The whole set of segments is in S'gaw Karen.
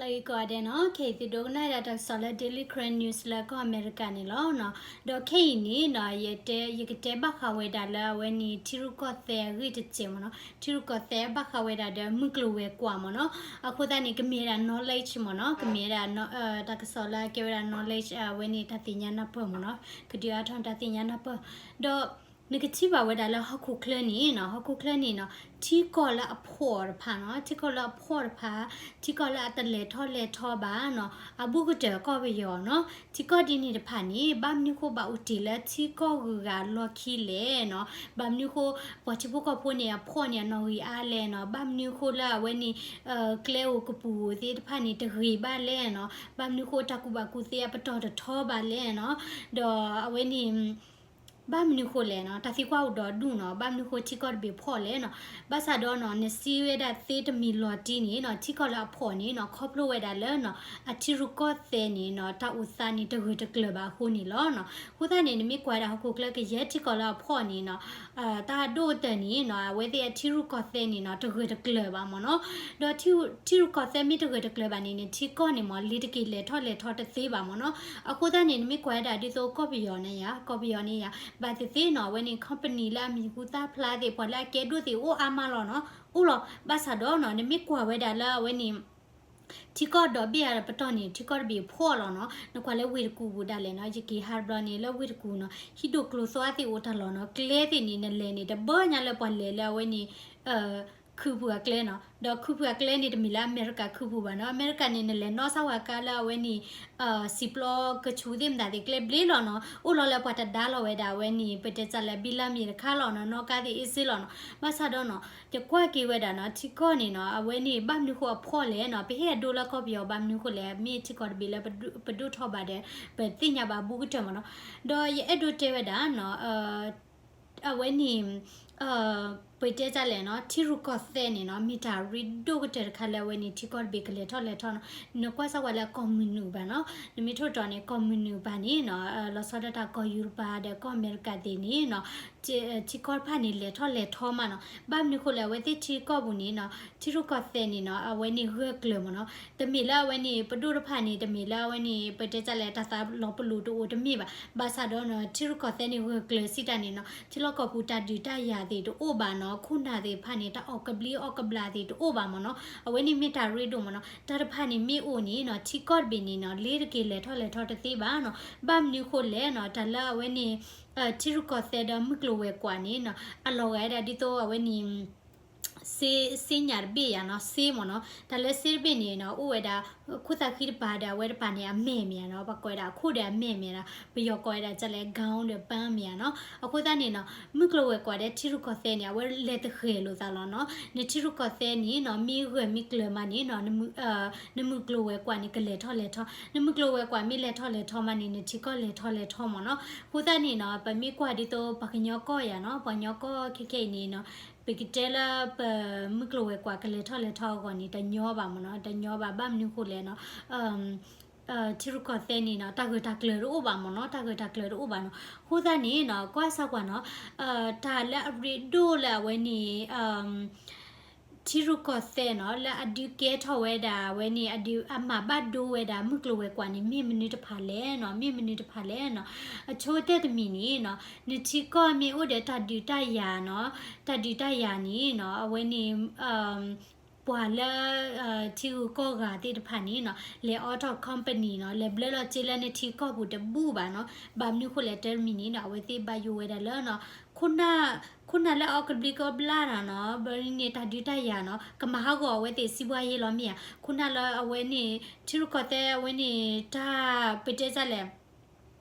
ဂ့ၤကိးဂၤဒဲးနီၤ, ခဲအံၤသုဒိကနၣ်ဒၣ်တၢ်ကစီၣ်လၢ Daily Karen News လၢကီၢ်အမဲရကၤန့ၣ်လီၤ. ဒီးခဲအံၤန့ၣ်နီၤ, ယတဲ, ယကတဲဘၣ်ဃးဝဲဒၣ်လၢအဝဲန့ၣ် ထံရူၢ်ကီၢ်သဲးအဂ့ၢ်တစဲးမ့ၢ်နီၤ, ထံရူၢ်ကီၢ်သဲးဘၣ်ဃးဝဲဒၣ်ဒီးမုၢ်ကျိၤဝဲၤကွာ်မ့ၢ်နီၤ. အဃိသတးန့ၣ် ကမ့ၢ်ဝဲဒၣ် knowledge မ့ၢ်နီၤ, ကမ့ၢ်ဝဲဒၣ် တၢ်ကစီၣ်လၢအကဲဝဲဒၣ် knowledge အဝဲန့ၣ်တၢ်သ့ၣ်ညါနၢ်ပၢၢ်မ့ၢ်နီၤ, ကဒုးအါထီၣ်တၢ်သ့ၣ်ညါနၢ်ပၢၢ်. ဒီး နကထံၣ်ဘၣ်ဝဲဒၣ်လၢဟီၣ်ခိၣ်ချၢန့ၣ်နီၤ, ဟီၣ်ခိၣ်ချၢန့ၣ်နီၤ, ထံကီၢ်လၢအဖှီၣ်တဖၣ်နီၤ, ထံကီၢ်လၢအဖှီၣ်တဖၣ်, ထံကီၢ်လၢအတလဲၤထီၣ်လဲၤထီဘၣ်နီၤ, အဘူးကတၢၢ်ကီၢ်ပယီၤနီၤ, ထံကီၢ်ဒ်န့ၣ်တဖၣ်န့ၣ် ဘၣ်မနုၤဃိဘၣ်အိၣ်တ့ၢ်လၢထံကီၢ်ဂုၤဂၤအလီၢ်ခံလဲၣ်နီၤ, ဘၣ်မနုၤဃိ ပှၤထံဖိကီၢ်ဖိန့ၣ် အဖှီၣ်န့ၣ်အနီၣ်ဂံၢ်အါလဲၣ်နီၤ, ဘၣ်မနုၤဃိလၢအဝဲန့ၣ် ကျဲအိၣ်ကပူၤအိၣ်သ့ၣ်တဖၣ်န့ၣ် တဂ့ၤဘၣ်လဲၣ်နီၤ, ဘၣ်မနုၤဃိတၢ်ကူၣ်ဘၣ်ကူၣ်သ့အပတီၢ်တထီဘၣ်လဲၣ်နီၤ, ဒီးအဝဲန့ၣ် ဘၣ်မနုၤဃိလဲၣ်နီၤ, တၢ်သံကွၢ်အိၣ်ဒီးဒူၣ်နီၤ, ဘၣ်မနုၤဃိထံကီၢ်တဘ့ၣ်ဖှီၣ်လဲၣ်နီၤ, ဘၣ်ဆၣ်ဒီးနီၤ နစံးဝဲဒၣ်သ့တမံၤလီၤတံၢ်န့ၣ်နီၤ, ထံကီၢ်လၢအဖှီၣ်န့ၣ်နီၤ ခီဖျိဝဲဒၣ်လၢနီၤ အထံရူၢ်ကီၢ်သဲးန့ၣ်နီၤ တၢ်အိၣ်သးန့ၣ်တဂၢၢ်တကျၢၤဘၣ်အဃိန့ၣ်လီၤနီၤ. အဃိသတးန့ၣ် နမ့ၢ်ကွၢ်ဝဲဒၣ်ဟီၣ်ခိၣ်ချၢကယဲၢ်ထံကီၢ်လၢအဖှီၣ်န့ၣ်နီၤ တၢ်ဒိၣ်ကတၢၢ်န့ၣ်နီၤ အဝဲသ့ၣ်အထံရူၢ်ကီၢ်သဲးန့ၣ်နီၤ တဂၢၢ်တကျၢၤဘၣ်မ့ၢ်နီၤ, ဒီးထံရူၢ်ကီၢ်သဲးမ့ၢ်တဂၢၢ်တကျၢၤဘၣ်န့ၣ်န့ၣ် ထံကီၢ်န့ၣ်မ့ၢ် လ့ၤတက့ၤလဲၤထီၣ်လဲၤထီတသ့ဘၣ်မ့ၢ်နီၤ. အဃိသတးန့ၣ် နမ့ၢ်ကွၢ်ဝဲဒၣ်ဒ်သိးကီၢ်ပယီၤန့ၣ်ယါ, ကီၢ်ပယီၤန့ၣ်ယါ ဘၣ်သ့ၣ်သ့ၣ်နီၤ အဝဲန့ၣ် company လၢအမံၤဟူသၣ်ဖျါသ့ၣ် ပှၤလၢအကဲဒိၣ်သ့ၣ်အိၣ်အါမးလီၤနီၤ, အိၣ်လီၤ. ဘၣ်ဆၣ်ဒီးနီၤ နမ့ၢ်ကွၢ်ဝဲဒၣ်လၢအဝဲန့ၣ် ထံကီၢ်ဒီဘ့ၣ်အပတီၢ်န့ၣ် ထံကီၢ်တဘ့ၣ်ဖှီၣ်လီၤနီၤ. နကွၢ်လၢဝ့ၢ်တကူၣ်ပူၤဒၣ်လဲာ်နီၤ, ယက့ၤဟးတဘျီန့ၣ် လၢဝ့ၢ်တကူၣ်နီၤ ဟံၣ်ဒိၣ်ကျိၤသွါသ့ၣ်အိၣ်တၢ်လီၤနီၤ, ကျဲသ့ၣ်န့ၣ် နလဲၤန့ၣ်တဘၣ်ညါလၢပှၤလဲၤလၢအဝဲန့ၣ် ခုးပူၤအကျဲနီၤ, ဒီးခုးပူၤအကျဲန့ၣ် တမ့ၢ်လၢအမဲရကၤခုးပူၤဘၣ်နီၤ, အမဲရကၤန့ၣ် နလဲၤနီၣ်စၢ်ဝဲကါလၢအဝဲန့ၣ် စံာ်ပျီကဆူးသ့ၣ်မတၤသ့ၣ် ကျဲဘျ့လီၤနီၤ, အိၣ်လီၤလၢပှၤတဒါလီၤဝဲဒၣ်အဝဲန့ၣ် ပတဲတၢ်လၢ ဘံလၢမ့ၢ်တခါလီၤနီၤ, နီၣ်ကါသ့ၣ်အ့ၣ်စ့လီၤနီၤ. ဘၣ်ဆၣ်ဒီးနီၤ ယကွၢ်က့ၤဝဲဒၣ်နီၤ ထံကီၢ်န့ၣ်နီၤ အဝဲန့ၣ် ဘၣ်မနုၤဃိအဖှီၣ်လဲၣ်နီၤ, ပဟ့ၣ်အဒိလၢကီၢ်ပယီၤ ဘၣ်မနုၤဃိလဲၣ်, မ့ၢ်ထံကီၢ်တဘ့ၣ်လၢပဒိၣ်ထီၣ်ဘၣ်ဒီး ပသ့ၣ်ညါဘၣ်ဘူးကတၢၢ်မ့ၢ်နီၤ. ဒီးယအဲၣ်ဒိးတဲဝဲဒၣ်နီၤ အဝဲန့ၣ် ပတဲတၢ်လဲၣ်နီၤ ထံရူၢ်ကီၢ်သဲးန့ၣ်နီၤ မ့ၢ်တၢ်ရ့ဒိၣ်ကတၢၢ်တခါလၢအဝဲန့ၣ် ထံကီၢ်တဘ့ၣ်ကလဲၤထီၣ်လဲၤထီနီၤ. နကွၢ်စၢ်ဝဲလၢကီၢ်မုၢ်နုာ်ဘၣ်နီၤ, နမ့ၢ်ထိၣ်တီၤန့ၣ် ကီၢ်မုၢ်နုာ်ဘၣ်န့ၣ်နီၤ လီၤဆီဒၣ်တၢ်ကီၢ်ယူရပၤဒီးကီၢ်အမဲရကၤသ့ၣ်န့ၣ်နီၤ ထံကီၢ်တဖၣ်န့ၣ် လဲၤထီၣ်လဲၤထီမးနီၤ. ဘၣ်မနုၤဃိလဲၣ် အဝဲသ့ၣ်ထံကီၢ်ပူၤန့ၣ်နီၤ ထံရူၢ်ကီၢ်သဲးန့ၣ်နီၤ အဝဲန့ၣ်ဂၢၢ်ကျၢၤမ့ၢ်နီၤ. တမ့ၢ်လၢအဝဲန့ၣ် ပဒိၣ်တဖၣ်န့ၣ် တမ့ၢ်လၢအဝဲန့ၣ် ပတဲတၢ်လဲၣ် တၢ်သးလီၤပလိာ်တအိၣ်တမ့ၢ်ဘၣ်. ဘၣ်ဆၣ်ဒီးနီၤ ထံရူၢ်ကီၢ်သဲးန့ၣ် ဂၢၢ်ကျၢၤစံးတၢ်န့ၣ်နီၤ ထံလီၢ်ကီၢ်ပူၤတၢ်ဒုးတၢ်ယၤသ့ၣ်တအိၣ်ဘၣ်နီၤ, ခိၣ်နၢ်သ့ၣ်တဖၣ်န့ၣ် တၢ်အီၣ်ကဘျံးအီၣ်ကဘျၣ်သ့ၣ်တအိၣ်ဘၣ်မ့ၢ်နီၤ. အဝဲန့ၣ်မ့ၢ်တၢ်ရ့ဒိၣ်မ့ၢ်နီၤ. တၢ်တဖၣ်န့ၣ်မ့ၢ်အိၣ်န့ၣ်နီၤ ထံကီၢ်တဘ့ၣ်န့ၣ်နီၤ လ့ၤတက့ၤလဲၤထီၣ်လဲၤထီတသ့ဘၣ်နီၤ. ဘၣ်မနုၤဃိလဲၣ်နီၤ တၢ်လၢအဝဲန့ၣ် ထံရူၢ်ကီၢ်သဲးဒီးမုၢ်ကျိၤဝဲၤကွာ်န့ၣ်နီၤ အလီၤဂာ်ဝဲဒၣ်ဒ်သိးအဝဲန့ၣ် စ့, စ့ညၣ်တဘ့ၣ်ယၤနီၤ, စ့မ့ၢ်နီၤ. တၢ်လၢစ့တဘ့ၣ်န့ၣ်နီၤ အိၣ်ဝဲဒၣ် ခိၣ်သၣ်ဃံတပၤဒီးအဝဲတပၤန့ၣ် အမဲာ်မ့ၢ်ဧါနီၤ, ပှၤကိးဝဲဒၣ်အခိၣ်ဒီးအမဲာ်မ့ၢ်ဧါနီၤ, ပယီၤကိးဝဲဒၣ်ကလဲၣ် gown ဒီး band မ့ၢ်ဧါနီၤ. အဃိသတးန့ၣ်နီၤ မုၢ်ကျိၤဝဲၤကွာ်ဒီးထံရူၢ်ကီၢ်သဲးန့ၣ် အဝဲလဲၤတဂဲၤလိာ်သးလီၤနီၤ. နထံရူၢ်ကီၢ်သဲးန့ၣ်နီၤ မ့ၢ်ဂၢၢ်မ့ၢ်ကျၢၤမးန့ၣ်နီၤ နမုၢ်ကျိၤဝဲၤကွာ်န့ၣ် ကလဲၤထီၣ်လဲၤထီ, နမုၢ်ကျိၤဝဲၤကွာ်မ့ၢ်လဲၤထီၣ်လဲၤထီမးန့ၣ် နထံကီၢ်လဲၤထီၣ်လဲၤထီမ့ၢ်နီၤ. အဃိသတးန့ၣ်နီၤ ပမ့ၢ်ကွၢ်ဒ်သိးပှၤကညီကီၢ်ယၤနီၤ, ပှၤကညီကီၢ်ခဲခဲအံၤန့ၣ်နီၤ ပကတဲလၢပမုၢ်ကျိၤဝဲၤကွာ်ကလဲၤထီၣ်လဲၤထီအဂီၢ်န့ၣ် တညီဘၣ်မ့ၢ်နီၤ, တညီဘၣ်. ဘၣ်မနုၤဃိလဲၣ်နီၤ ထံရူၢ်ကီၢ်သဲးန့ၣ်နီၤ တၢ်ဂၢၢ်တၢ်ကျၢၤတအိၣ်ဘၣ်မ့ၢ်နီၤ, တၢ်ဂၢၢ်တၢ်ကျၢၤတအိၣ်ဘၣ်နီၤ. အဃိသတးန့ၣ်နီၤ ကွၢ်စၢ်ကွၢ်နီၤ တၢ်လၢအရ့ဒိၣ်လၢအဝဲန့ၣ် ထံရူၢ်ကီၢ်သဲးနီၤ လၢအဒုးကဲထီၣ်ဝဲဒၣ်အဝဲန့ၣ် အဒုးအမၤဘၣ်ဒိဝဲဒၣ်မုၢ်ကျိၤဝဲၤကွာ်န့ၣ် မ့ၢ်မနုၤတဖၣ်လဲၣ်နီၤ, မ့ၢ်မနုၤတဖၣ်လဲၣ်နီၤ. အဆိကတၢၢ်တမံၤန့ၣ်နီၤ နထံကီၢ်မ့ၢ်အိၣ်ဒီးတၢ်ဒုးတၢ်ယၤနီၤ, တၢ်ဒုးတၢ်ယၤန့ၣ်နီၤ အဝဲန့ၣ် ပှၤလၢ ထံဂုၤကီၢ်ဂၤသ့ၣ်တဖၣ်န့ၣ်နီၤ လဲၤအိးထီၣ် company နီၤ လဲၤဘျၢလီၤစ့လၢနထံကီၢ်ပူၤတဘူၣ်ဘၣ်နီၤ. ဘၣ်မနုၤဃိလဲၣ် တၢ်တမံၤန့ၣ်နီၤ အဝဲသ့ၣ်ဘၣ်ယိၣ်ဝဲဒၣ်လၢနီၤ ခိၣ်နၢ်, ခိၣ်နၢ်လၢအီကဘျံးကဘျၣ်တၢ်နီၤ ဘၣ်န့ၣ်တၢ်ဒုးတၢ်ယၤနီၤ ကမၤဟးဂီၤအဝဲသ့ၣ်စံးဘှါယ့လီၤမ့ၢ်ဧါ. ခိၣ်နၢ်လၢအဝဲန့ၣ် ထံရူၢ်ကီၢ်သဲးအဝဲန့ၣ် တၢ်ပတဲတၢ်လဲၣ်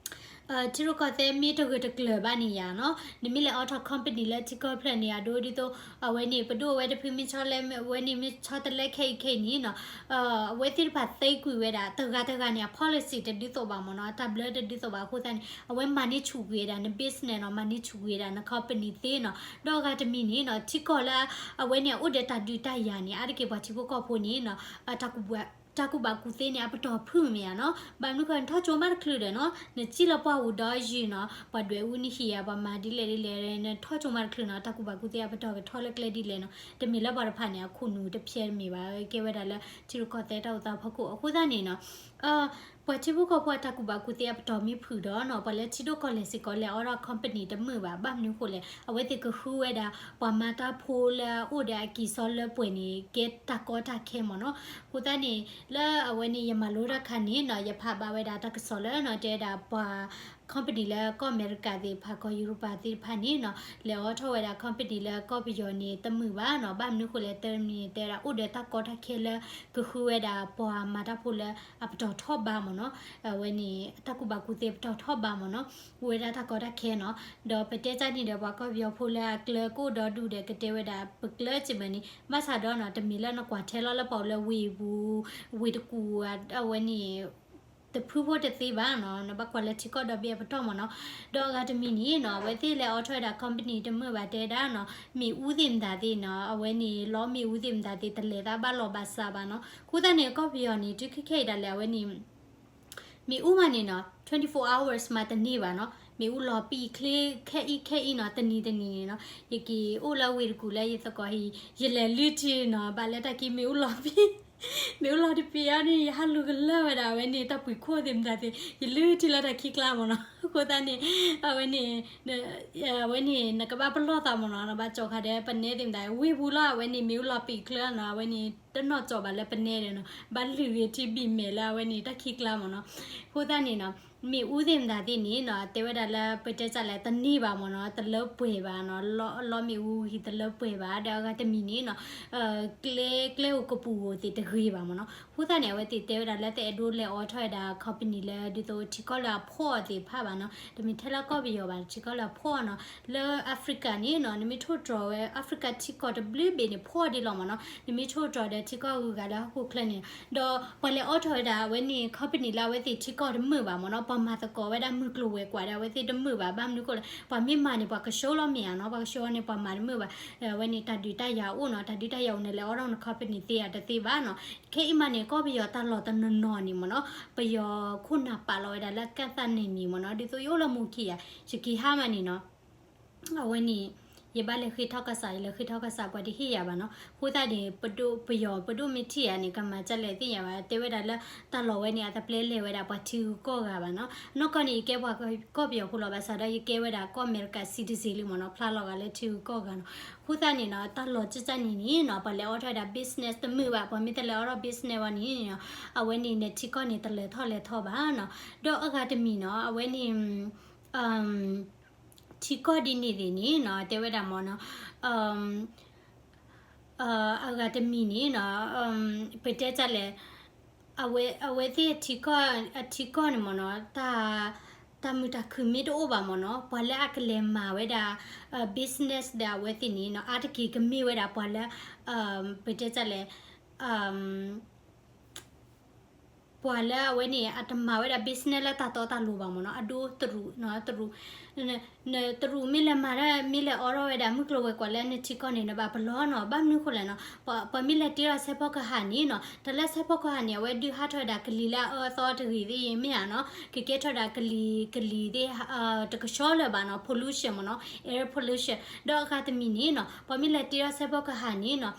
ထံရူၢ်ကီၢ်သဲးမ့ၢ်တဂၢၢ်တကျၢၤဘၣ်န့ၣ်ယၤနီၤ နမ့ၢ်လဲၤအိးထီၣ် company လၢထံကီၢ်ဖျၢၣ်န့ၣ် အဒိဒ်သိး အဝဲန့ၣ် ပဒိၣ်အဝဲတဖုမ့ၢ်ဆီတလဲ အဝဲန့ၣ်မ့ၢ်ဆီတလဲခဲအံၤခဲအံၤန့ၣ်နီၤ အဝဲသ့ၣ်တဖၣ်သ့ကွံာ်ဝဲဒၣ် တဂၤတဂၤန့ၣ် အ policy တဒ်သိးဘၣ်မ့ၢ်နီၤ အတၢ်ဘျၢတဒ်သိးဘၣ်အဃိသတးန့ၣ် အဝဲမၤန့ၢ်ဆူၣ်ကွံာ်ဝဲဒၣ်န business နီၤ မၤန့ၢ်ဆူၣ်ကွံာ်ဝဲဒၣ်န company သ့နီၤ ဒီးအဂၤတမံၤန့ၣ်နီၤ ထံကီၢ်လၢ အဝဲန့ၣ်အအိၣ်ဒီးတၢ်ဒုးတၢ်ယၤန့ၣ် အါတက့ၢ်ပှၤထံဖိကီၢ်ဖိန့ၣ်နီၤ တၢ်ကူၣ်ဘၣ် တၢ်ကူၣ်ဘၣ်ကူၣ်သ့န့ၣ် အပတီၢ်ဖုၣ်မ့ၢ်ဧါနီၤ, ဘၣ်မနုၤဃိ နထီၣ်ကၠိမးတချုးဒီးနီၤ, နစံၣ်လီၤပှၢ်ဝူၤဒီးယုၢ်နီၤ, ပှၤဒွဲၣ်အူနဟံၣ်ဧါ, ပှၤမၤဒ်လဲၣ်ဒ်လဲၣ် နထီၣ်ကၠိမးတချုးနီၤ, တၢ်ကူၣ်ဘၣ်ကူၣ်သ့အပတီၢ်ကထီၣ်လၢကျဲဒ်လဲၣ်နီၤ, တမ့ၢ်လၢပှၤတဖၣ်န့ၣ် အခိၣ်နူာ်တဖျဲးတမ့ၢ်ဘၣ်, ကဲဝဲဒၣ်လၢထံရူၢ်ကီၢ်သဲးတၢ်အိၣ်သးဖီခိၣ်အဃိသတးန့ၣ်နီၤ ပှၤထံဖိကီၢ်ဖိအတၢ်ကူၣ်ဘၣ်ကူၣ်သ့အပတီၢ်မ့ၢ်ဖုၣ်ဒီးနီၤ, ပှၤလၢထံဒိၣ်ကီၢ်လဲၢ်စ့ၢ်ကီးလဲၤအိးထီၣ် company တမုာ်ဘၣ်, ဘၣ်မနုၤဃိလဲၣ်, အဝဲသ့ၣ်ကဃုဝဲဒၣ် ပှၤမၤတၢ်ဖိလၢအအိၣ်ဒီးအကံၢ်စီလၢပှဲၤန့ၣ် ကဲတၢ်ကီတၢ်ခဲမ့ၢ်နီၤ, အဃိသတးန့ၣ် လၢအဝဲန့ၣ် ယမၤလိတၢ်ခါန့ၣ်နီၤ, ယဖးဘၣ်ဝဲဒၣ်တၢ်ကစီၣ်လၢနီၤ တဲဝဲဒၣ်ပှၤ company လၢကီၢ်အမဲရကၤသ့ၣ်တဖၣ် ကီၢ်ယူရပၤသ့ၣ်တဖၣ်န့ၣ်နီၤ, လဲၤအိးထီၣ်ဝဲဒၣ် company လၢကီၢ်ပယီၤန့ၣ် တမုာ်ဘၣ်နီၤ, ဘၣ်မနုၤဃိလဲၣ် တမံၤတဲဝဲဒၣ် အိၣ်ဒီးတၢ်ကီတၢ်ခဲလၢ ကဃုဝဲဒၣ်ပှၤမၤတၢ်ဖိလၢအပတီၢ်ထီၣ်ဘးမ့ၢ်နီၤ, အဝဲန့ၣ် တၢ်ကူၣ်ဘၣ်ကူၣ်သ့ပတီၢ်ထီၣ်ဘးမ့ၢ်နီၤ, အိၣ်ဝဲဒၣ်တၢ်ကီတၢ်ခဲနီၤ, ဒီးပတဲတၢ်န့ၣ်ဒီး ပှၤကီၢ်ပယီၤဖိလၢအကျၢၤကအိၣ်ဒီဒူၣ်ဒီး ကတဲဝဲဒၣ် ပကျၢၤစ့ၢ်မ့ၢ်န့ၣ် ဘၣ်ဆၣ်ဒီးနီၤ တမ့ၢ်လၢနကွၢ်ထဲလီၤလၢပှၤအိၣ်လၢဝ့ၢ်ပူၤ ဝ့ၢ်တကူၣ် အဝဲန့ၣ် တဖုဖိတသ့ဘၣ်နီၤ, နဘၣ်ကွၢ်လၢထံကီၢ်ဒီဘ့ၣ်အပတီၢ်မ့ၢ်နီၤ, ဒီးအဂၤတမံၤန့ၣ်နီၤ အဝဲသ့ၣ်လဲၤအိးထီၣ်ဝဲဒၣ် company တမုာ်ဘၣ်တဲဒၣ်နီၤ, မ့ၣ်အူသ့ၣ်မတၤသ့ၣ်နီၤ, အဝဲန့ၣ် လီမ့ၣ်အူသ့ၣ်မတၤသ့ၣ် တလဲၤသးဘၣ်လီၢ်ဘၣ်စးဘၣ်နီၤ, အဃိသတးန့ၣ် ကီၢ်ပယီၤန့ၣ် တုၤခဲခဲအံၤဒၣ်လဲာ် အဝဲန့ၣ် မ့ၣ်အူမးန့ၣ်နီၤ twenty-four hours မးတန့ၢ်ဘၣ်နီၤ, မ့ၣ်အူလီၤပံာ်ချ့ခဲအံၤခဲအံၤနီၤ, တနံၤတနံၤန့ၣ်နီၤ, ယက့ၤအိၣ်လၢဝ့ၢ်တကူၣ်လၢယသကိးဟံၣ် ယလဲၤလုၢ်ထံနီၤ, ဘၣ်လၢတၢ်က့ၤမ့ၣ်အူလီၤပံာ် မ့ၣ်အူလီၤတပံာ်အီၤန့ၣ် ယဟးလူၤကလၢာ်ဝဲဒၣ် အဝဲန့ၣ် တၢ်ပှံၤခိၣ်သ့ၣ်မတၤသ့ၣ် ယလုၢ်ထံလၢတၢ်ခံကျါမ့ၢ်နီၤ, အဃိသတးန့ၣ် အဝဲန့ၣ် အဝဲန့ၣ် နကဘၣ်ပလီၢ်သးမ့ၢ်နီၤ, နဘၣ်ကၠီၤဃာ်ဒီးပနဲသ့ၣ်မတၤ ဝ့ၢ်ပူၤလီၤ, အဝဲန့ၣ် မ့ၣ်အူလီၤပံာ်ချ့နီၤ, အဝဲန့ၣ် တနီၣ်ကၠီၤဘၣ်လၢပနဲဒီးနီၤ, ဘၣ်လုၢ်ဂ့ၤထံဘံၣ်မဲာ်လၢအဝဲန့ၣ် တၢ်ခံကျါမ့ၢ်နီၤ, အဃိသတးန့ၣ်နီၤ မ့ၣ်အူသ့ၣ်မတၤသ့ၣ်န့ၣ်နီၤ တဲဝဲဒၣ်လၢပတဲတၢ်လဲၣ် တန့ၢ်ဘၣ်မ့ၢ်နီၤ, တလၢပှဲၤဘၣ်နီၤ, လီမ့ၣ်အူဂံၤတလၢပှဲၤဘၣ်, ဒီးအဂၤတမံၤန့ၣ်နီၤ ကျဲ ကျဲဧိၤကပူၤဧိၤသ့ၣ်တဂ့ၤဘၣ်မ့ၢ်နီၤ, အဃိသတးန့ၣ် အဝဲသ့ၣ်တဲဝဲဒၣ်လၢတအဲၣ်ဒိးလဲၤအိးထီၣ်ဝဲဒၣ် company လၢဒ်သိးထံကီၢ်လၢအဖှီၣ်သ့ၣ်တဖၣ်ဘၣ်နီၤ, တမ့ၢ်ထဲလၢကီၢ်ပယီၤဘၣ် ထံကီၢ်လၢအဖှီၣ်နီၤ, လၢ Africa န့ၣ်နီၤ နမ့ၢ်ထိၣ်တြီၤဝဲ Africa ထံကီၢ်တဘျုးဘ့ၣ်န့ၣ် ဖှီၣ်ဒ်လီၤမ့ၢ်နီၤ, နမ့ၢ်ထိၣ်တြီၤဒီးထံကီၢ်အဂုၤအဂၤလၢဟီၣ်ခိၣ်ချၢန့ၣ် ဒီးပှၤလဲၤအိးထီၣ်ဝဲဒၣ် အဝဲန့ၣ် company လၢအဝဲသ့ၣ်ထံကီၢ်တမုာ်ဘၣ်မ့ၢ်နီၤ, ပှၤမၤသကိးဝဲဒၣ်မုၢ်ကျိၤဝဲၤကွာ်ဒီး အဝဲသ့ၣ်တမုာ်ဘၣ်, ဘၣ်မနုၤအဃိလဲၣ် ပှၤမ့ၢ်မၤန့ၣ် ပှၤကဆှီလီၤမ့ၢ်ဧါနီၤ, ပှၤကဆှီန့ၣ် ပှၤမၤတမုာ်ဘၣ်, အဝဲန့ၣ်တၢ်ဒုးတၢ်ယၤအိၣ်နီၤ, တၢ်ဒုးတၢ်ယၤအိၣ်န့ၣ် လဲၤအိးထီၣ်န company သ့ဧါတသ့ဘၣ်နီၤ, ခဲအံၤမးန့ၣ် ကီၢ်ပယီၤတၢ်လီၢ်တနီၤနီၤန့ၣ်မ့ၢ်နီၤ, ပယီၤခိၣ်နၢ်ပာ်လီၤဝဲဒၣ်လၢကၣ်သၣ်န့ၣ်မ့ၢ်မ့ၢ်နီၤ, ဒ်သိးယအိၣ်လၢမိၢ်ခံဧါ, ယက့ၤဟါမးန့ၣ်နီၤ အဝဲန့ၣ် ယဘၣ်လဲၤဃ့ထီၣ်ကစၢ် ယလဲၤဃ့ထီၣ်ကစၢ် ပှၤတဟ့ၣ်ယၤဘၣ်နီၤ, အဃိသတးန့ၣ် ပဒိၣ်ပယီၤ ပဒိၣ်မ့ၢ်ထံၣ်ယၤန့ၣ် ကမၤဒ်လဲၣ်သ့ၣ်ညါဘၣ်, တဲဝဲဒၣ်လၢတၢ်လီၢ်ဝဲန့ၣ် အတပျဲလဲၤဝဲဒၣ်ပှၤထံဂုၤကီၢ်ဂၤဘၣ်နီၤ, နီၢ်ကီၢ်န့ၣ် ယကဲပှၤကီၢ်ပယီၤဖိလီၤ, ဘၣ်ဆၣ်ဒီးယကဲဝဲဒၣ်ကီၢ်အမဲရကၤ citizen လံမ့ၢ်နီၤ, ဖျါလီၤဂာ်လၢထံဂုၤကီၢ်ဂၤနီၤ, အဃိသတးန့ၣ်နီၤ တၢ်လီၢ်ကၠၢကၠၢန့ၣ်န့ၣ်နီၤ ပှၤလဲၤအိးထီၣ်ဝဲဒၣ် business တမုာ်ဘၣ်, ပှၤမ့ၢ်တလဲၤအိးထီၣ် business ဝဲန့ၣ်နီၤ, အဝဲန့ၣ်နထံကီၢ်န့ၣ် တလဲၤထီၣ်လဲၤထီဘၣ်နီၤ, ဒီးအဂၤတမံၤနီၤ အဝဲန့ၣ် ထံကီၢ်ဒ်န့ၣ်သ့ၣ်န့ၣ်နီၤ တဲဝဲဒၣ်မ့ၢ်နီၤ, အဂၤတမံၤန့ၣ်နီၤ ပတဲတၢ်လဲၣ်, အဝဲသ့ၣ်အထံကီၢ် အထံကီၢ်န့ၣ်မ့ၢ်နီၤ တၢ် တၢ်မုာ်တၢ်ခုၣ်မ့ၢ်တအိၣ်ဘၣ်မ့ၢ်နီၤ ပှၤလၢအကလဲၤမၤဝဲဒၣ် business ဒီးအဝဲသ့ၣ်န့ၣ်နီၤ အါတက့ၢ်ကမ့ၢ်ဝဲဒၣ်ပှၤလၢ ပတဲတၢ်လဲၣ် ပှၤလၢအဝဲန့ၣ် အတမၤဝဲဒၣ် business လၢတၢ်တီတၢ်လိၤဘၣ်မ့ၢ်နီၤ အဒိတရူး တရူး နတရူးမ့ၢ်လဲၤမၤတၢ် မ့ၢ်လဲၤအိးထီၣ်ဝဲဒၣ်မုၢ်ကျိၤဝဲၤကွာ်လၢနထံကီၢ်န့ၣ် နဘၣ်ပလီၢ်နီၤ ဘၣ်မနုၤဃိလဲၣ်နီၤ ပှၤမ့ၢ်လဲၤတ့ထီၣ်စဲးဖီကဟၣ်န့ၣ်နီၤ တၢ်လၢစဲးဖီကဟၣ်န့ၣ် အဝဲဒုးဟးထီၣ်ဝဲဒၣ်ကလံၤလၢအအၢအသီတဂ့ၤသ့ၣ်မ့ၢ်ဧါနီၤ ကကဲထီၣ်ဒၣ်ကလံၤ ကလံၤသ့ၣ် တကဆှီလၢၤဘၣ်နီၤ pollution မ့ၢ်နီၤ air pollution ဒီးအဂၤတမံၤန့ၣ်နီၤ ပှၤမ့ၢ်လဲၤတ့ထီၣ်စဲးဖီကဟၣ်န့ၣ်နီၤ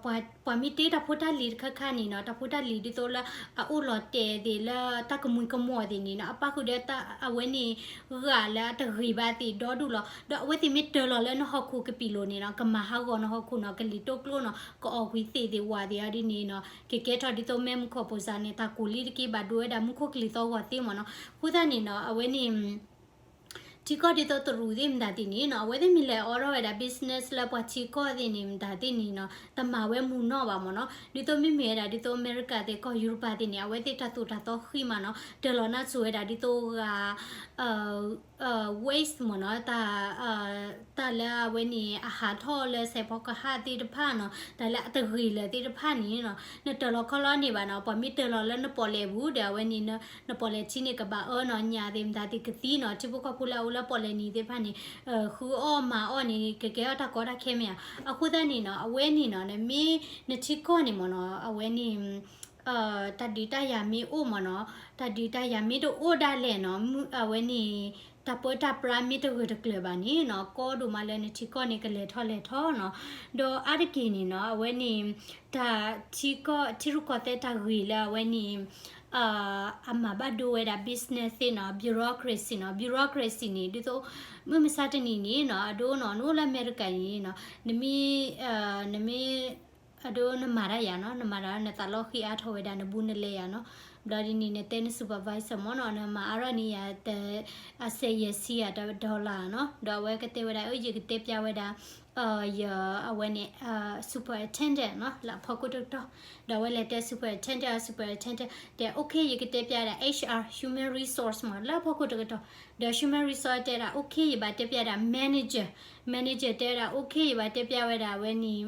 ပှၤမ့ၢ်တ့တၢ်ဖိတၢ်လံၤတခါခါန့ၣ်နီၤ တၢ်ဖိတၢ်လံၤဒ်သိးလၢအအိၣ်လီၤတဲာ်သ့ၣ်လၢတၢ်ကမှံကမှီၣ်သ့ၣ်န့ၣ်နီၤ အပၣ်ဃုာ်ဒီးအဝဲန့ၣ် ဂာ်လၢအတဂ့ၤဘၣ်သ့ၣ်ဒီဒူၣ်လီၤ. ဒီးအဝဲသ့ၣ်မ့ၢ်တၢၤလီၤလၢနဟီၣ်ခိၣ်ကပံာ်လိၤန့ၣ်နီၤ ကမၤဟးဂီၤနဟီၣ်ခိၣ်နီၤ ကလံၤတိကျိနီၤ ကအီၣ်ကွံာ်သ့ၣ်သ့ၣ်ဝၣ်သ့ၣ်အီၤဒ်န့ၣ်နီၤ ကကဲထီၣ်ဒ်သိးမဲမုၢ်ခီၣ်ဖိစၢ်န့ၣ် တၢ်ကူးလံတက့ၢ်ဘၣ်ဒိဝဲဒၣ်မူခိၣ်ကလံၤသီဂီၤသ့မ့ၢ်နီၤ. အဃိသတးန့ၣ်နီၤ အဝဲန့ၣ် ထံကီၢ်ဒ်သိးတရူးသ့ၣ်မတၤသ့ၣ်န့ၣ်နီၤ အဝဲသ့ၣ်မ့ၢ်လဲၤအိးထီၣ်ဝဲဒၣ် business လၢပှၤထံကီၢ်သ့ၣ်န့ၣ်မတၤသ့ၣ်န့ၣ်နီၤ တမၤဝဲမုာ်နီၣ်ဘၣ်မ့ၢ်နီၤ. ဒ်သိးမ့မ့ၢ်ဝဲဒၣ် ဒ်သိးအမဲရကၤသ့ၣ် ကီၢ်ယူရပၤသ့ၣ်န့ၣ် အဝဲသ့ၣ်တၢ်သိၣ်တၢ်သီဃံမးနီၤ တၢၤလီၤနါစိၤဝဲဒၣ်ဒ်သိးဂၤ waste မ့ၢ်နီၤ တၢ် တၢ်လၢအဝဲန့ၣ် အဟးထီၣ်လၢစဲးဖီကဟၣ်သ့ၣ်တဖၣ်နီၤ တၢ်လၢအတဂ့ၤလၢၤသ့ၣ်တဖၣ်န့ၣ်နီၤ နတၢၤလီၤခီလီၤန့ၢ်ဘၣ်နီၤ ပှၤမ့ၢ်တၢၤလီၤလၢနပီၣ်လဲၣ်ပူၤဒီး အဝဲန့ၣ် နပီၣ်လဲၣ်ထံန့ၣ်ကဘၣ်အၢနီၤ ညၣ်သ့ၣ်မတၤသ့ၣ်ကသံနီၤ ထံဖိကီၢ်ဖိလၢအအိၣ်လၢပီၣ်လဲၣ်နံၤသ့ၣ်တဖၣ်န့ၣ် ဃုအီၣ်မၤအီၣ်န့ၣ် ကကဲထီၣ်တၢ်ကီတၢ်ခဲမ့ၢ်ဧါ. အဃိသတးန့ၣ်နီၤ အဝဲန့ၣ်နီၤ နမ့ၢ်နထံကီၢ်န့ၣ်မ့ၢ်နီၤ အဝဲန့ၣ် တၢ်ဒုးတၢ်ယၤမ့ၢ်အိၣ်မ့ၢ်နီၤ, တၢ်ဒုးတၢ်ယၤမ့ၢ်တအိၣ်ဒၣ်လဲာ်နီၤ, အဝဲန့ၣ် တၢ်ပၢတၢ်ပြးမ့ၢ်တဂၢၢ်တကျၢၤဘၣ်န့ၣ်နီၤ, ကီဒိၣ်မးလၢနထံကီၢ်န့ၣ်ကလဲၤထီၣ်လဲၤထီနီၤ. ဒီးအါတက့ၢ်န့ၣ်နီၤ, အဝဲန့ၣ် တၢ်ထံကီၢ် ထံရူၢ်ကီၢ်သဲးတၢ်ဂ့ၢ်လၢအဝဲန့ၣ် အမၤဘၣ်ဒိဝဲဒၣ် business သ့ၣ်နီၤ, bureaucracy နီၤ, bureaucracy န့ၣ် ဒ်သိး မုၢ်မဆါတနံၤန့ၣ်နီၤ, အဒိနီၤ, နအိၣ်လၢအမဲရကၤအံၤနီၤ, နမ့ၢ် နမ့ၢ် အဒိနမၤတၢ်ယၤနီၤ, နမၤတၢ် နသးလီၢ်ဃ့အါထီၣ်ဝဲဒၣ် နဘူးနလဲယၤနီၤ, ဘျီဒ်န့ၣ် နတဲန supervisor မ့ၢ်နီၤ, နမၤအါထီၣ်န့ၢ်ယၤ အစဲးယဲၢ်ဆံယၤတ dollar နီၤ, ဒီးအဝဲကတဲဝဲဒၣ် အၢ ယကတဲပျးဝဲဒၣ် ယ အဝဲန့ၣ် superintendent နီၤ, လၢအဖီခိၣ်တကတီၢ်, ဒီးအဝဲလဲၤတဲ superintendent, superintendent တဲ okay, ယကတဲပျးဝဲဒၣ် HR, human resource မ့ၢ် လၢအဖီခိၣ်တကတီၢ်, ဒီး human resource တဲဒၣ် okay, ယဘၣ်တဲပျးဒၣ် manager, manager တဲဒၣ် okay, ယဘၣ်တဲပျးဝဲဒၣ် အဝဲန့ၣ်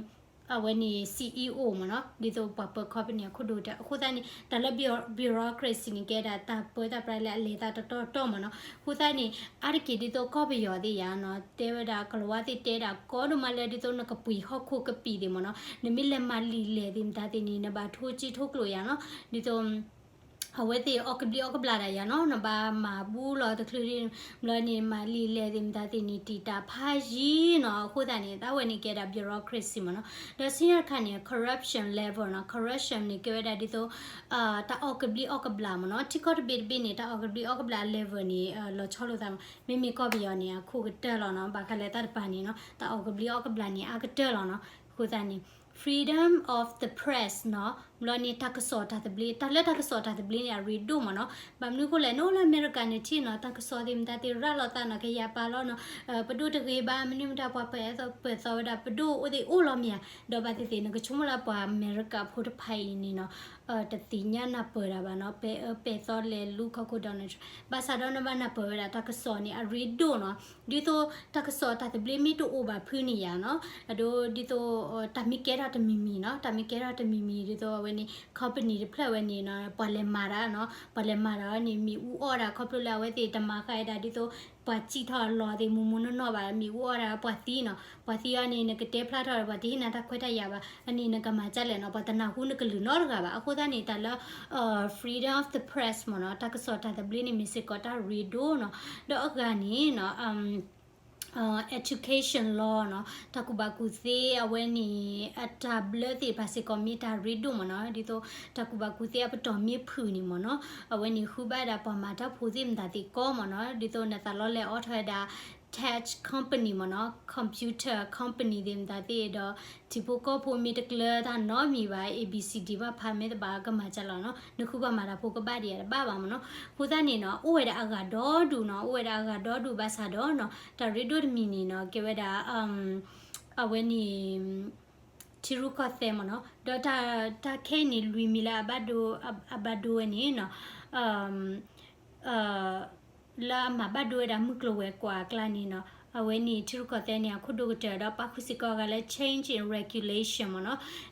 အဝဲန့ၣ် CEO မ့ၢ်နီၤ, ဒ်သိးပှၤပၢ company အခိၣ်ဒိၣ်ကတၢၢ်, အဃိသတးန့ၣ် တၢ်လၢ bureaucracy န့ၣ် ကဲဒၣ်တၢ်ပၢတၢ်ပြးလၢအလဲၤသးတတီၤတီၤမ့ၢ်နီၤ, အဃိသတးန့ၣ် အါတက့ၢ်ဒ်သိးကီၢ်ပယီၤသ့ၣ်ယၤနီၤ, တဲဝဲဒၣ် ကလၤဝါသ့ၣ်တဲဒၣ် ကီဒိၣ်မးလၢဒ်သိးနကပှ့ၤဟီၣ်ခိၣ်ကပံာ်သ့ၣ်မ့ၢ်နီၤ, နမ့ၢ်လဲၤမၤလံာ်လဲၢ်သ့ၣ်မတၤသ့ၣ်န့ၣ် နဘၣ်ထိကံထိကျိာ်ယၤနီၤ, ဒ်သိး အဝဲသ့ၣ်အီၣ်ကဘျံးအီၣ်ကဘျၣ်ဒၣ်ယၤနီၤ, နဘၣ်မၤဘူလီၤတချုးဒ်, ဘျီန့ၣ် မၤလံာ်လဲၢ်သ့ၣ်မတၤသ့ၣ်န့ၣ် တံာ်တာ်ဖးယံၤနီၤ, အဃိသတးန့ၣ် တၢ်ဝဲန့ၣ်ကဲဒၣ် bureaucracy မ့ၢ်နီၤ, ဒီးဆူညါတခါန့ၣ် corruption level နီၤ, corruption န့ၣ် ကဲဝဲဒၣ်ဒ်သိး တၢ်အီၣ်ကဘျံးအီၣ်ကဘျၣ်မ့ၢ်နီၤ, ထံကီၢ်တဘ့ၣ်တဘ့ၣ်န့ၣ် တၢ်အီၣ်ကဘျံးအီၣ်ကဘျၣ် level န့ၣ် လီၤဆီလိာ်သးမး, မ့မ့ၢ်ကီၢ်ပယီၤန့ၣ် အခိၣ်ကတၢၢ်လီၤနီၤ, ဘၣ်ဃးလၢတၢ်တပၤန့ၣ်နီၤ, တၢ်အီၣ်ကဘျံးအီၣ်ကဘျၣ်န့ၣ် အကတၢၢ်လီၤနီၤ, အဃိသတးန့ၣ် freedom of the press နီၤ, ဘျီန့ၣ် တၢ်ကစီၣ်တၢ်သဘျ့, တၢ်လၢတၢ်ကစီၣ်တၢ်သဘျ့န့ၣ် အရ့ဒိၣ်မ့ၢ်နီၤ, ဘၣ်မနုၤအဃိလဲၣ်, နအိၣ်လၢအမဲရကၤန့ၣ်ထံၣ်နီၤ, တၢ်ကစီၣ်သ့ၣ်မတၤသ့ၣ်ရၤလီၤသးနီၤ, ကယၤပာ်လီၤနီၤ, ပဒိၣ်တဂ့ၤဘၣ်, မနုၤမတၤပှၤပၢၢ်အၢသီပၢၢ်သီဝဲဒၣ် ပဒိၣ်အိၣ်သ့ၣ်အိၣ်လီၤမ့ၢ်ဧါ, ဒီးဘၣ်သ့ၣ်သ့ၣ် နကဆိကမိၣ်လၢပှၤအမဲရကၤဖိတဖၣ်အံၤန့ၣ်နီၤ, တသ့ၣ်ညါနၢ်ပၢၢ်တၢ်ဘၣ်နီၤ, ပဲာ်အၢပဲာ်သီလဲၤလူၤခီခိၣ် Donald Trump, ဘၣ်ဆၣ်ဒီးနဘၣ်နၢ်ပၢၢ်ဝဲဒၣ် တၢ်ကစီၣ်န့ၣ် အရ့ဒိၣ်နီၤ, ဒ်သိးတၢ်ကစီၣ်တၢ်သဘျ့မ့ၢ်တအိၣ်ဘၣ်ဖုန့ၣ်ယၤနီၤ, အဒိဒ်သိး တၢ်မ့ၢ်ကဲထီၣ်တမံၤမံၤနီၤ, တၢ်မ့ၢ်ကဲထီၣ်တမံၤမံၤ ဒ်သိးအဝဲန့ၣ် company တဖျၢၣ်ဝဲန့ၣ်နီၤ, ပှၤလဲၤမၤတၢ်နီၤ, ပှၤလဲၤမၤတၢ်ဝဲန့ၣ် မ့ၢ်အူအီၣ်တၢ် ခီဖျိလၢအဝဲသ့ၣ်တမၤဃာ်ဝဲဒၣ်ဒ်သိး ပှၤစံၣ်ထီၣ်အလီၢ်သ့ၣ် မူးမူးနီၢ်နီၢ်ဘၣ်, မ့ၢ်အူအီၣ်တၢ်ပှၤသံနီၤ, ပှၤသံအီၤန့ၣ် နကတဲဖျါထီၣ်ဒီး ပှၤတဟ့ၣ်နၤတၢ်ခွဲးတၢ်ယာ်ဘၣ်, အန့ၣ်နကမၤဒ်လဲၣ်နီၤ, ပှၤတနၢ်ဟူနကလုၢ်နီတဂၤဘၣ်, အဃိသတးန့ၣ် တၢ်လၢ freedom of the press မ့ၢ်နီၤ, တၢ်ကစီၣ်တၢ်သဘျ့န့ၣ် မ့ၢ်စ့ၢ်ကီးတၢ်ရ့ဒိၣ်နီၤ, ဒီးအဂၤန့ၣ်နီၤ education law နီၤ, တၢ်ကူၣ်ဘၣ်ကူၣ်သ့အဝဲန့ၣ် အတၢ်ဘျၢသ့ၣ်တဖၣ်စ့ၢ်ကီးမ့ၢ်တၢ်ရ့ဒိၣ်မ့ၢ်နီၤ, ဒ်သိးတၢ်ကူၣ်ဘၣ်ကူၣ်သ့အပတီၢ်မ့ၢ်ဖုၣ်န့ၣ်မ့ၢ်နီၤ, အဝဲန့ၣ်ဃုဘၣ်ဒၣ်ပှၤမၤတၢ်ဖိသ့ၣ်မတၤသ့ၣ်ကိးမ့ၢ်နီၤ, ဒ်သိးနသးလီလဲအီထီၣ်ဝဲဒၣ် tech company မ့ၢ်နီၤ, computer company သ့ၣ်မတၤသ့ၣ်ဒီး ထံဖိကီၢ်ဖိမ့ၢ်တကျၢၤတၢ်နီတမံၤဘၣ် A B C D ဘၣ်ဖးမ့ၢ်တဘၣ်ကမၤစၢၤလီၤနီၤ, နဃုပှၤမၤတၢ်ဖိကဘၣ်ဒံးဧါတဘၣ်ဘၣ်မ့ၢ်နီၤ, အဃိသတးန့ၣ်နီၤ အိၣ်ဝဲဒၣ်အဂၤဒီဒူၣ်နီၤ, အိၣ်ဝဲဒၣ်အဂၤဒီဒူၣ်ဘၣ်ဆၣ်ဒီးနီၤ, တၢ်ရ့ဒိၣ်တမံၤန့ၣ်နီၤ ကဲဝဲဒၣ် အဝဲန့ၣ် ထံရူၢ်ကီၢ်သဲးမ့ၢ်နီၤ, ဒီးတၢ်ခဲအံၤန့ၣ် လွံၢ်မံၤလၢအဘၣ်ဒိ အဘၣ်ဒိဝဲန့ၣ်နီၤ လၢအမၤဘၣ်ဒိဝဲဒၣ်မုၢ်ကျိၤဝဲၤကွာ်အကျါန့ၣ်နီၤ, အဝဲန့ၣ်ထံရူၢ်ကီၢ်သဲးန့ၣ် အခိၣ်ဒိၣ်ကတၢၢ်ဒီးပာ်ဃုာ်စ့ၢ်ကီးအဂၤလၢ change in regulation မ့ၢ်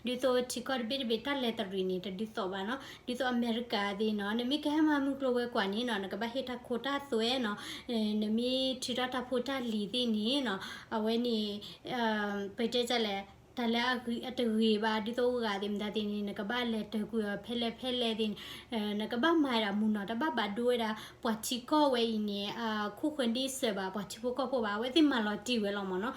နီၤ, ဒ်သိးထံကီၢ်တဘ့ၣ်တဘ့ၣ်တၢ်လဲၤတရံးန့ၣ် တဒ်သိးဘၣ်နီၤ, ဒ်သိးအမဲရကၤသ့ၣ်နီၤ, နမ့ၢ်ကဟဲမၤမုၢ်ကျိၤဝဲၤကွာ်န့ၣ်နီၤ နကဘၣ်ဟ့ၣ်တၢ်ခိတၢ်သွဲနီၤ, နမ့ၢ်ထုးထီၣ်တၢ်ဖိတၢ်လံၤသ့ၣ်န့ၣ်နီၤ, အဝဲန့ၣ် ပတဲဒ်လဲၣ် တၢ်လၢအတဂ့ၤဘၣ် ဒ်သိးဂၤသ့ၣ်မတၤသ့ၣ်န့ၣ် နကဘၣ်လဲၤတၢ်ကွံာ်အီၤဖဲလဲၣ်ဖဲလဲၣ်သ့ၣ်န့ၣ်, နကဘၣ်မၤဒၣ်မုၢ်နီၤ တဘၣ်ဘၣ်ဒိဝဲဒၣ် ပှၤထံကီၢ်ဝဲအံၤန့ၣ် အခိၣ်ဃၢၤန့ၢ်စၢၤဘၣ် ပှၤထံဖိကီၢ်ဖိဘၣ်, အဝဲသ့ၣ်မၤလီၤတံၢ်ဝဲလီၤမ့ၢ်နီၤ,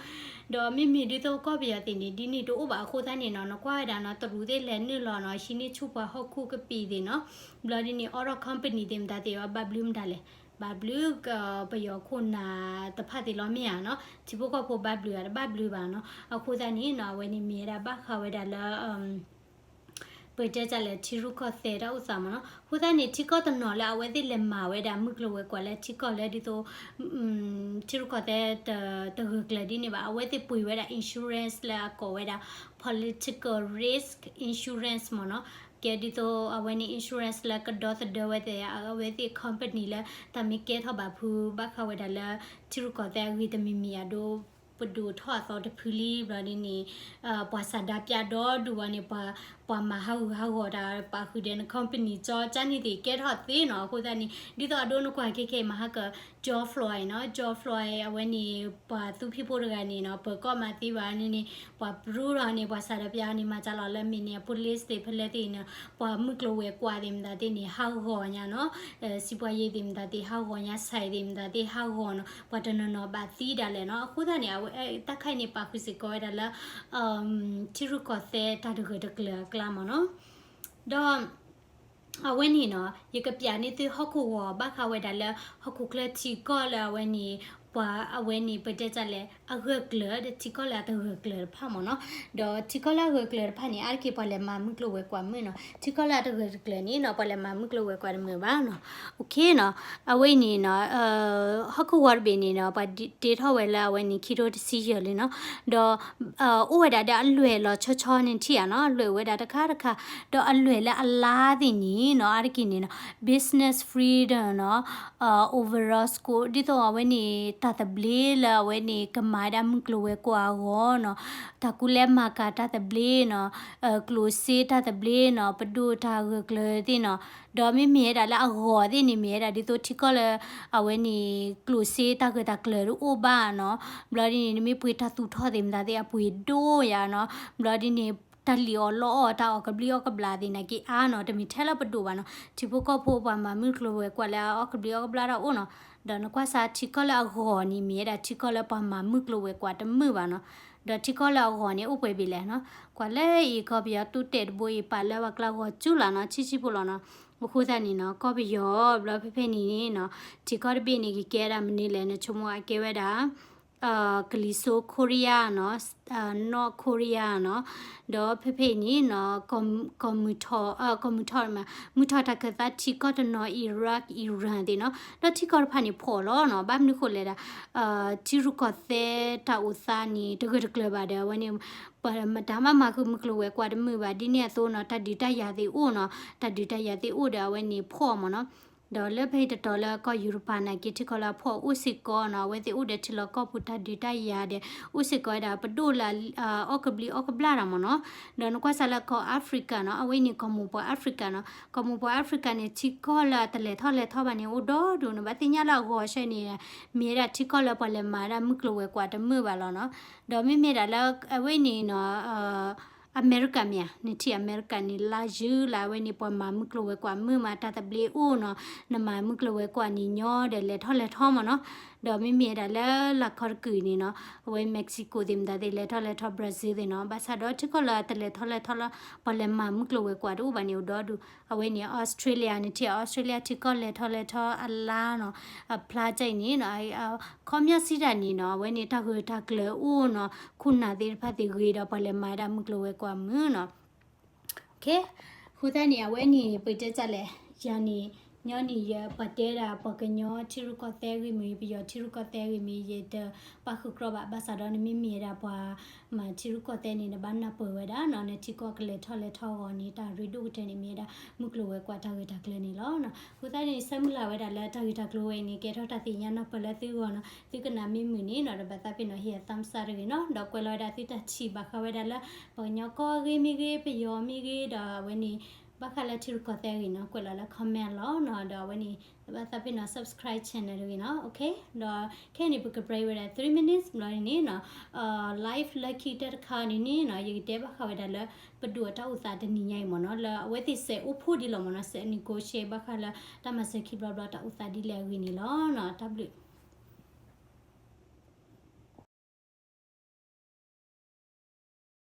ဒီးမ့မ့ၢ်ဒ်သိးကီၢ်ပယီၤသ့ၣ်န့ၣ် ဒ်န့ၣ်တအိၣ်ဘၣ်အဃိသတးန့ၣ်နီၤ, နကွၢ်ဝဲဒၣ်နီၤ တရူးသ့ၣ်လဲၤနုာ်လီၤနီၤ ဟံးန့ၢ်ဆူၣ်ပှၤဟီၣ်ခိၣ်ကပံာ်သ့ၣ်နီၤ, ဘျီဒ်န့ၣ် auto company သ့ၣ်မတၤသ့ၣ်အီၤ ဘၣ်ဘျုးမတၤလဲၣ် ဘၣ်ဘျုးကပယီၤခိၣ်နၢ်တဖၣ်သ့ၣ်လီၤမ့ၢ်ဧါနီၤ, ထံဖိကီၢ်ဖိဘၣ်ဘျုးဧါ တဘၣ်ဘျုးဘၣ်နီၤ, အဃိသတးန့ၣ်နီၤ အဝဲန့ၣ်မ့ၢ်ဝဲဒၣ်ဘၣ်ဃးဝဲဒၣ်လၢ ပတဲတၢ်လဲၣ် ထံရူၢ်ကီၢ်သဲးတၢ်အိၣ်သးမ့ၢ်နီၤ, အဃိသတးန့ၣ် ထံကီၢ်တနီၤလၢအဝဲသ့ၣ်လဲၤမၤဝဲဒၣ်မုၢ်ကျိၤဝဲၤကွာ်လၢထံကီၢ်လၢဒ်သိး ထံရူၢ်ကီၢ်သဲးတဂၢၢ်ကျၢၤဒ်န့ၣ်ဘၣ်, အဝဲသ့ၣ်ပှ့ၤဝဲဒၣ် insurance လၢအကိးဝဲဒၣ် political risk insurance မ့ၢ်နီၤ, ကဲဒ်သိးအဝဲန့ၣ် insurance လၢကဒီသဒၢဝဲသ့ၣ် အဝဲသ့ၣ် company လၢတၢ်မ့ၢ်ကဲထီၣ်ဘၣ်ဖု ဘၣ်ဃးဝဲဒၣ်လၢ ထံရူၢ်ကီၢ်သဲးအဂ့ၤတမံၤမံၤအဒိ ပဒိၣ်ထီၣ်အသီတဖုလံဘျီဒ်န့ၣ် ပှၤဆန္ဒပြဒီဒူၣ်ဝဲန့ၣ် ပှၤမၤဟးဂူာ်ဟးဂီၤတၢ် ပာ်ဃုာ်ဒီးန company ကၠီကၠါန့ၣ်သ့ၣ်ကဲထီၣ်သ့နီၤ. အဃိသတးန့ၣ် ဒ်သိးအဒိနကွၢ်ခဲခဲအံၤ မၤဟါကၢ George Floyd နီၤ. George Floyd အဝဲန့ၣ် ပှၤသူဖံးဖိတဂၤန့ၣ်နီၤ ပၢၤကီၢ်မၤသံဘၣ်န့ၣ်န့ၣ် ပှၤပရူထီၣ်န့ၣ် ပှၤဆန္ဒပြန့ၣ် မၤစးလီၤလၢ Minneapolis သ့ၣ်ဖဲလဲၣ်သ့ၣ်န့ၣ် ပှၤမုၢ်ကျိၤဝဲၤကွာ်သ့ၣ်မတၤသ့ၣ်န့ၣ် ဟးဂီၤညါနီၤ. စံးပှၤယ့သ့ၣ်မတၤသ့ၣ်ဟးဂီၤညါ ဆဲးသ့ၣ်မတၤသ့ၣ်ဟးဂီၤနီၤ. ပှၤတနီၤနီၤဘၣ်သံဒၣ်လဲာ်နီၤ. အဃိသတးန့ၣ် တၢ်ခါအံၤန့ၣ် ပာ်ဃုာ်စ့ၢ်ကီးဝဲဒၣ်လၢ ထံရူၢ်ကီၢ်သဲးတၢ်တဂၢၢ်တကျၢၤအကျါမ့ၢ်နီၤ. ဒီး အဝဲန့ၣ်နီၤ ယကပျးန့ၢ်သုဟီၣ်ခိၣ်ဂီၤဘၣ်ဃးဝဲဒၣ်လၢ ဟီၣ်ခိၣ်ချၢထံကီၢ်လၢအဝဲန့ၣ် ပှၤအဝဲန့ၣ် ပတဲတၢ်လဲၣ် အဂၢၢ်ကျၢၤဒီးထံကီၢ်လၢအတဂၢၢ်ကျၢၤတဖၣ်မ့ၢ်နီၤ. ဒီးထံကီၢ်လၢအဂၢၢ်ကျၢၤတဖၣ်န့ၣ် အါတက့ၢ်ပှၤလဲၤမၤမုၢ်ကျိၤဝဲၤကွာ်မုာ်နီၤ. ထံကီၢ်လၢအတဂၢၢ်တကျၢၤန့ၣ်နီၤ ပှၤလဲၤမၤမုၢ်ကျိၤဝဲၤကွာ်တမုာ်ဘၣ်နီၤ. အဝဲအံၤန့ၣ်နီၤ ဟီၣ်ခိၣ်ဂီၤတဘ့ၣ်န့ၣ်နီၤ ပှၤတ့ထီၣ်ဝဲလၢအဝဲန့ၣ် ခံထိတဆံယဲၢ်လံနီၤ. ဒီး အိၣ်ဝဲဒၣ်ဒီးအလွဲၢ်လီၤဆီဆီန့ၣ်ထံၣ်ဧါနီၤ. အလွဲၢ်ဝဲဒၣ်တခါတခါ ဒီးအလွဲၢ်လၢအလါသ့ၣ်န့ၣ်နီၤ အါတက့ၢ်န့ၣ်နီၤ business freedom နီၤ overall score ဒ်သိးအဝဲန့ၣ် တၢ်သဘျ့လၢအဝဲန့ၣ် ကမၤဝဲဒၣ်မုၢ်ကျိၤဝဲၤကွာ်အဂီၢ်နီၤ, တၢ်ကူလဲမၤကၤတၢ်သဘျ့နီၤ, ကျိၣ်စ့တၢ်သဘျ့နီၤ, ပဒိၣ်တၢ်ဂၢၢ်ကျၢၤသ့ၣ်နီၤ, ဒီးမ့မ့ၢ်ဝဲဒၣ်လၢအဂီၢ်သ့ၣ်န့ၣ် မ့ၢ်ဝဲဒၣ်ဒ်သိးထံကီၢ်လၢ အဝဲန့ၣ် ကျိၣ်စ့တၢ်ဂၢၢ်တၢ်ကျၢၤတအိၣ်ဘၣ်နီၤ, ဘျီဒ်န့ၣ် နမ့ၢ်ပှ့ၤတၢ်သူၣ်ထီၣ်သ့ၣ်မတၤသ့ၣ် အပှ့ၤဒိၣ်ယၤနီၤ, ဘျီဒ်န့ၣ် တၢ်လံၣ်အီၣ်လီအီၣ် တၢ်အီၣ်ကဘျံးအီၣ်ကဘျၣ်သ့ၣ်နာ်က့အါနီၤ, တမ့ၢ်ထဲလၢပဒိၣ်ဘၣ်နီၤ, ထံဖိကီၢ်ဖိပှၤမၤမုၢ်ကျိၤဝဲၤကွာ်လၢအအီၣ်ကဘျံးအီၣ်ကဘျၣ်တၢ်အိၣ်နီၤ, ဒီးနကွၢ်စးထံကီၢ်လၢအဂီၢ်န့ၣ် မ့ၢ်ဝဲဒၣ်ထံကီၢ်လၢပှၤမၤမုၢ်ကျိၤဝဲၤကွာ်တမုာ်ဘၣ်နီၤ, ဒီးထံကီၢ်လၢအဂီၢ်န့ၣ် အိၣ်ပှဲၤဘ့ၣ်လဲၣ်နီၤ, ကွၢ်လၢအံၤ ကီၢ်ပယီၤသူတဲာ်တဘိအံၤ ပာ်လၢပှၤကျါဂီၤကၠူလီၤနီၤ, ဆံးဆံးဖိလီၤနီၤ, အဃိသတးန့ၣ်နီၤ ကီၢ်ပယီၤ ဘျီဖဲဖဲန့ၣ်နီၤ, ထံကီၢ်တဘ့ၣ်န့ၣ် ကကဲဒၣ်မနုၤလဲၣ်န့ၣ် ဆိကမိၣ်အကဲဝဲဒၣ် ကလံၤစိ Korea နီၤ, North Korea နီၤ, ဒီးဖဲဖဲအံၤန့ၣ်နီၤ, ကီၢ်မုၢ်ထီၣ်, ကီၢ်မုၢ်ထီၣ်, မုၢ်ထီၣ်တၢ်ခၢၣ်သးထံကီၢ်တနီၤ Iraq, Iran သ့ၣ်နီၤ, ဒီးထံကီၢ်တဖၣ်န့ၣ်ဖှီၣ်လီၤနီၤ, ဘၣ်မနုၤဃိလဲၣ်ဒၣ် ထံရူၢ်ကီၢ်သဲးတၢ်အိၣ်သးန့ၣ် တဂၢၢ်တကျၢၤဘၣ်ဒီး အဝဲန့ၣ် ပမတၤမးမၤဃုာ်မုၢ်ကျိၤဝဲၤကွာ်တမုာ်ဘၣ်, ဒ်န့ၣ်အသိးနီၤ တၢ်ဒုးတၢ်ယၤသ့ၣ်အိၣ်နီၤ, တၢ်ဒုးတၢ်ယၤသ့ၣ်အိၣ်ဒီးအဝဲန့ၣ်ဖှီၣ်မ့ၢ်နီၤ, ဒီးလၢဖဲအံၤတတီၤလၢကီၢ်ယူရပၤနာ်က့ ထံကီၢ်လၢအဖှီၣ်အိၣ်စ့ၢ်ကီးနီၤ, အဝဲသ့ၣ်အိၣ်ဒီးထံလီၢ်ကီၢ်ပူၤတၢ်ဒုးတၢ်ယၤဒီး အိၣ်စ့ၢ်ကီးဝဲဒၣ်ပဒိၣ်လၢ အီၣ်ကဘျံးအီၣ်ကဘျၣ်တၢ်မ့ၢ်နီၤ, ဒီးနကွၢ်စးလၢကီၢ် Africa နီၤ, အဝဲအံၤန့ၣ် ကီၢ်မိၢ်ပှၢ် Africa နီၤ, ကီၢ်မိၢ်ပှၢ် Africa န့ၣ် ထံကီၢ်လၢအတလဲၤထီၣ်လဲၤထီဘၣ်န့ၣ် အိၣ်ဒီဒူၣ်နီၤ, ဘၣ်သ့ၣ်ညါလၢအဂီၤဆၢန့ၣ် မ့ၢ်ဝဲဒၣ်ထံကီၢ်လၢပှၤလဲၤမၤဒၣ်မုၢ်ကျိၤဝဲၤကွာ်တမုာ်ဘၣ်လီၤနီၤ, ဒီးမ့မ့ၢ်ဒၣ်လၢအဝဲန့ၣ်နီၤ အမဲရကၤမ့ၢ်ဧါ, နထံၣ်အမဲရကၤန့ၣ် လါယူၤလါအဝဲန့ၣ် ပှၤမၤမုၢ်ကျိၤဝဲၤကွာ်မုာ်မး တၢ်သဘျ့အိၣ်နီၤ, နမၤမုၢ်ကျိၤဝဲၤကွာ်န့ၣ်ညီဒီးလဲၤထီၣ်လဲၤထီမ့ၢ်နီၤ, ဒီးမ့မ့ၢ်ဒၣ်လၢလၢခီတကုာ်န့ၣ်နီၤ, အဝဲ Mexico သ့ၣ်မတၤသ့ၣ် လဲၤထီၣ်လဲၤထီ Brazil သ့ၣ်နီၤ, ဘၣ်ဆၣ်ဒီးထံကီၢ်လၢတလဲၤထီၣ်လဲၤထီလၢ ပှၤလဲၤမၤမုၢ်ကျိၤဝဲၤကွာ်တအိၣ်ဘၣ်န့ၣ် အိၣ်ဒီဒူၣ်, အဝဲန့ၣ် Australia နထံၣ် Australia ထံကီၢ်လဲၤထီၣ်လဲၤထီအလါနီၤ, အဖျါတၢ်အံၤန့ၣ်နီၤ ခီပညီစံးတၢ်န့ၣ်နီၤ အဝဲန့ၣ် တၢ်ဂၢၢ်တၢ်ကျၢၤအိၣ်နီၤ, ခိၣ်နၢ်သ့ၣ်တဖၣ်သ့ၣ်ဂ့ၤဒီး ပှၤလဲၤမၤဒၣ်မုၢ်ကျိၤဝဲၤကွာ်မုာ်နီၤ. အဃိသတးန့ၣ် အဝဲန့ၣ် ပတဲတၢ်လဲၣ်, ယၤန့ၣ် ညီနုၢ်ယပှၤတဲဒၣ် ပှၤကညီထံရူၢ်ကီၢ်သဲးဂ့ၤမ့ၢ် ပယီၤထံရူၢ်ကီၢ်သဲးဂ့ၤမ့ၢ် ယတပာ်ဃုာ်ကြီဘၣ်, ဘၣ်ဆၣ်ဒီးနမ့မ့ၢ်ဝဲဒၣ်ပှၤမၤထံရူၢ်ကီၢ်သဲးန့ၣ် နဘၣ်နၢ်ပၢၢ်ဝဲဒၣ်နီၤ, နထံကီၢ်ကလဲၤထီၣ်လဲၤထီအဂီၢ်န့ၣ် တၢ်ရ့ဒိၣ်ကတၢၢ်န့ၣ် မ့ၢ်ဝဲဒၣ်မုၢ်ကျိၤဝဲၤကွာ်တၢ်ဂၢၢ်တၢ်ကျၢၤန့ၣ်လီၤ. အဃိသတးန့ၣ် ဆၢမုၢ်လၢ်ဝဲဒၣ်လၢတၢ်ဂ့ၢ်တၢ်ကျိၤဝဲအံၤန့ၣ် ကဲထီၣ်တၢ်သ့ၣ်ညါနၢ်ပၢၢ်လၢသုဂီၢ်နီၤ, သုကနၣ်မ့ၢ်မုာ်န့ၣ်နီၤ ဒီးဘၣ်သးပ့ၤနီၣ် hit thumbs up တဂ့ၤနီၤ, ဒီးကွဲးလီၤဝဲဒၣ်သုတၢ်ထံၣ်ဘၣ်ဃးဝဲဒၣ်လၢ ပှၤကညီကီၢ်ဂ့ၤမ့ၢ်ဂ့ၤ ပယီၤမ့ၢ်ဂ့ၤ ဒီးအဝဲန့ၣ် ဘၣ်ဃးလၢထံရူၢ်ကီၢ်သဲးဂ့ၤနီၤ ကွဲးလီၤလၢ comment လီၤနီၤ, ဒီးအဝဲန့ၣ် ဘၣ်သးပ့ၤနီၣ် subscribe channel တဂ့ၤနီၤ, ဒီးခဲအံၤန့ၣ် ပက break ဝဲဒၣ် three minutes ဘျီန့ၣ်နီၤ, live လၢခံကတၢၢ်တခါန့ၣ်န့ၣ်နီၤ ယကတဲဘၣ်ဃးဝဲဒၣ်လၢ ပဒိၣ်အတၢ်အိၣ်သးတနံၤညါအံၤမ့ၢ်နီၤ, လၢအဝဲသ့ၣ်စဲးအိၣ်ဖှိၣ်ဒ်လီၤမ့ၢ်နီၤ, စဲး negotiate ဘၣ်ဃးလၢတၢ်မၤစၢၤခံဘျီဘျီတၢ်အိၣ်သးဒ်လဲၣ်အဂ့ၢ်န့ၣ်လီၤနီၤ, တၢ်ဘျုး